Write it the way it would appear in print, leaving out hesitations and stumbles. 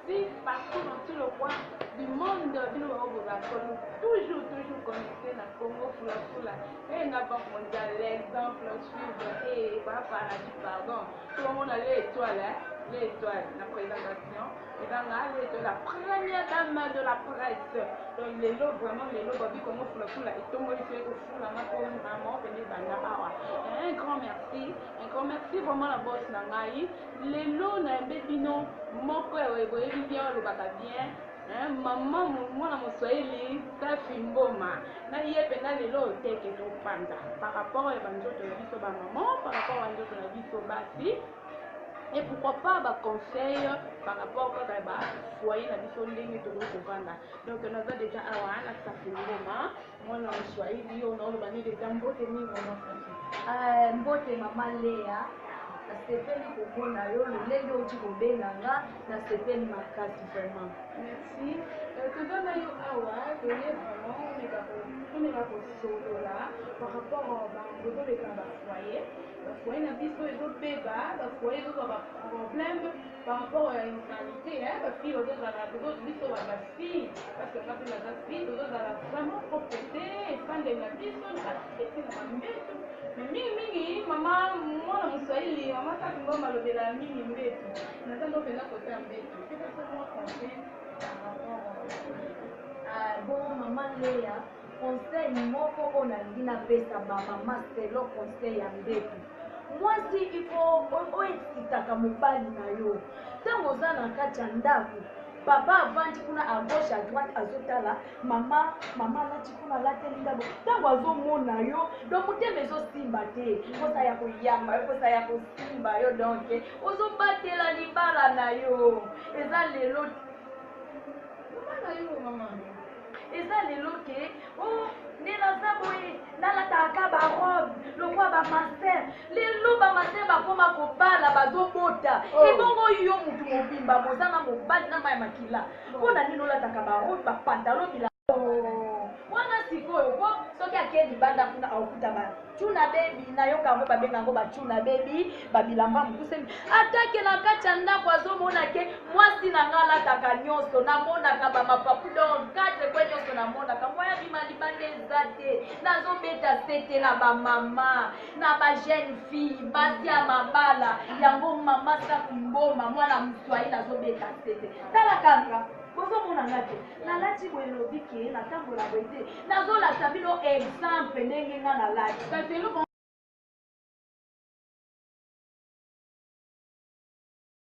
Merci partout dans tout le coin du monde. Bino bango bozalaka toujours toujours connecté na Congo Fula Fula. Et na Banque mondiale, l'exemple suivre et ba paradis pardon. Tout le monde a l'étoile, hein? L'étoile, la présentation. Eza nga l'étoile, la première dame de la presse. Donc lelo vraiment lelo babi Congo Fula Fula etomboli soki kofulanga mpo vraiment pene banda awa. Un grand merci, un grand merci vraiment na boss na ngai. Lelo nayambe bino moko ya boyebi bien olobaka bien hein, mama mwana moswahili Safi Mboma na ye mpenza lelo teke topanza par rapport ya banzoto na biso bamama, par rapport ya banzoto na biso basi et pourquoi pas baconseil par rapport kaka ya bafoyer na biso ndenge tokoki kovanda. Donc naza déjà awa na Safi Mboma, mwana moswahili oyo naoloba nde deja mbote mingi, mama Safi. Mbote mama Lea, nasepeli komona yo lolenge oti kobenga nga, nasepeli makasi vraiment. Merci. Toza na yo awa toye vraiment omeka kosolola par rapport bozoleka na bafoyer, bafoyer na biso ezobeba, bafoyer ezozwa baproblème par rapport ya insanité. Bafille bazozala, biso bafille, parce que nga mpe naza fille, tozozala vraiment propre te efandeli na biso na bakiti na bambeto, mais mingimingi mama mwana moswahili, mama Safi Mboma, alobela mingi mbeto. Naza ndo mpenza kote ya mbeto, pesa biso mwa conseil par rapport. Bon, mama Lea, conseil moko oyo nalingi napesa bamama selo, conseil ya mbeto: mwasi ifo oyo excitaka mobali na yo. Ntango oza na kati ya ndako, papa avandi kuna à gauche, à droite, azotala mama, mama alati kuna, alateli ndabo. Ntango azomona yo, donc motema ezosimba te, mposa ya koyamba yo, mposa ya kosimba yo, donc ozobatela libala na yo. Eza lelo mama na yo mama. Eza lelo ke o nde naza boye, nalataka barobe lokwa bamaster. Lelo bamaster bakoma kobala, bazobota. Ebongo yo mutu mobimba boza na mobali na mai ya makila, mpo na nini olataka barobe, bapantalon, bila wana? Sikoyo po soki ake libanda kuna, akokuta batuna bebi, nayoka yango babenga yango batuna bebi, babilamba mokuse. Atake na kati ya ndako, azomona ke mwasi na nga alataka nyonso, namonaka bamapapu, donc quatre kwe nyonso namonaka, moya bima libanda eza te. Nazobeta sete na bamama, na bajeune fille, basi ya mabala. Yango mama Safi Mboma, mwana moswahili, nazobeta sete. Tala kaka, bozomona nga te nalati boye, elobi ke natambola boye te. Nazolakisa bino exemple ndenge nga nalati. Kasi eloko